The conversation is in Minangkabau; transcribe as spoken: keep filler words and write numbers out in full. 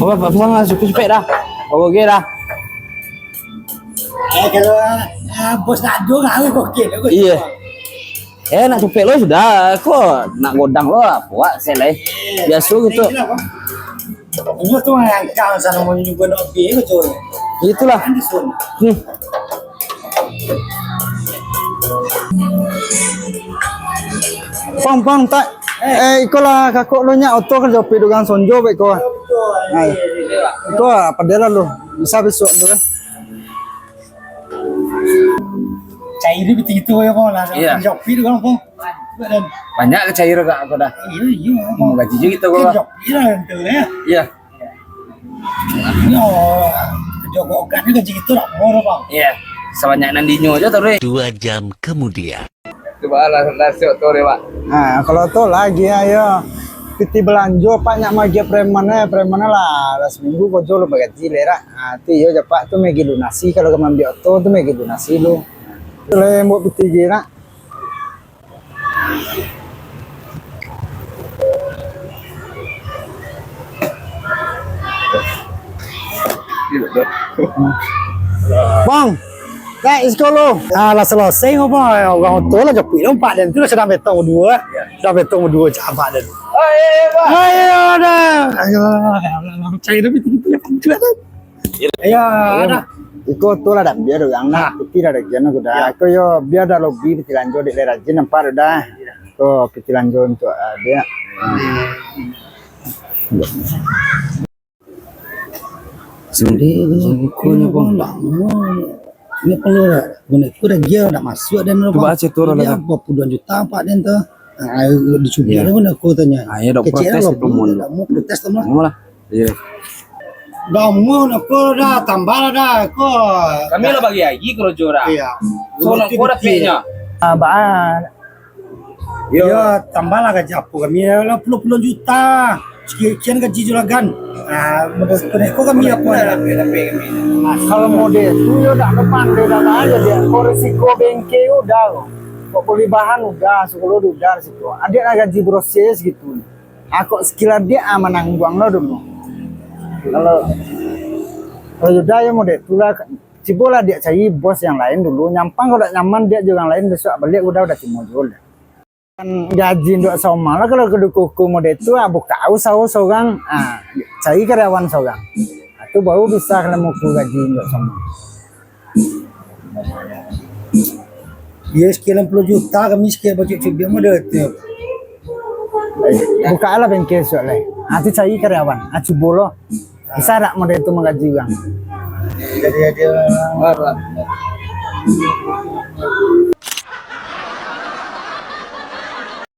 Apa, apa, apa, supek-supek dah. Oke dah. Eh, kalau, ah, bos nak ado, kan, oke lah, oke. Iya. Eh, nak supek lo sudah. Ko nak godang lo, puak selai. Biaso gitu. Inyo tu mangangkang sana, mau nyuguh nak pi ko tu. Itulah. Kan di sana. Hmm. Pang, pang, tak. Eh, iko lah kakok lo nyak oto kan jopi dugang sonjo beko. Nah, iko apa dia lalu? Bisa besok tu kan. Cair dia betul-betul ya, Bang, lah. Iya. Jopi dugang, Bang. Banyak lah cair gak aku dah. Iya, iya, Bang. Mau gaji juga kita, Bang. Jopi lah, tu, ya. Iya. Yo, jogokan ni gaji kito nak murah, Bang. Iya, sabanyak nan dinyo aja tu, Re. Dua jam kemudian. Cuba lah, lah siok tu, Re, Pak. Nah, kalau tu lagi ya, yo. Piti belanjo, Pak, nyak magiah preman, eh. Preman lah, lah seminggu kojo lo bagaji, le, rak. Nah, tu iyo, Pak, tu magi lunasi, kalau ka mambiak oto, tu magi lunasi lu. Tu lah yang buat piti ge, rak. Bang, naik sikolo. Ah, lah selesai ngapa? Orang tu lah jepit lah, empat dan tu lah sedang betong berdua. Sedang betong berdua, cak empat dan. Oh, iya, iya, Bang. Ayo, dah. Ayo, cari lebih tinggi, tinggi, tinggi, tinggi. Iyo, dah. Iko tu lah dah, bia dah urang dah. Piti dah ado gian aku dah. Ko yo, bia dah lobi piti lanjo dek lai rajin nampak dah. Ko piti lanjo untuk, ah, dia. Sendiri, ko ni pun lamo. Ini perlu dah. Guna ko dah dia dah masuk dan. Cuba cek tu lah. Dia berapa puluhan juta, Pak, dan tu. Ah, dicubiak lah guna ko tanya. Ah, iyo, dah. Kecil protes lah, itu mun. Dah mau protes tu mah. Mau lah. Iya. Dah umur nak ko dah, tambah lah dah, ko. Kami lah bagi lagi karajo dah. Iya. So, nak ko dah pihaknya. Ah, baa. Yo. Yo, tambah lah gaji apo kami, lah puluah-puluah juta. Sekian-sekian gaji juragan. Ah, ko kami apo dah? Kalau model tu, yo dak pandai dah lah, jadi ko risiko bengkel udah. Kok beli bahan udah, sekolah udah situ. Adiak lah gaji brosir segitu. Ah, kok skill adiak, ah, manangguang lo dulu. Kalau, kalau sudah yo model tu lah, cubolah adiak cari bos yang lain dulu. Nyampang kalau dak nyaman, adiak jo urang lain, besok baliak udah, udah timo juo lah. Kan gaji ndak sama lah kalau ka dikuku model tu, ah, buka usaha sorang, ah, cari karyawan sorang. Ah, tu baru bisa kalau mau gaji ndak sama. Iyo, sekian puluah juta, kami sekian bajet cubiak model tu. Buka lah bengkel suak lai. Ah, tu cari karyawan. Ah, cubo lo. Bisa dak model tu manggaji urang? Jadi, jadi, marah.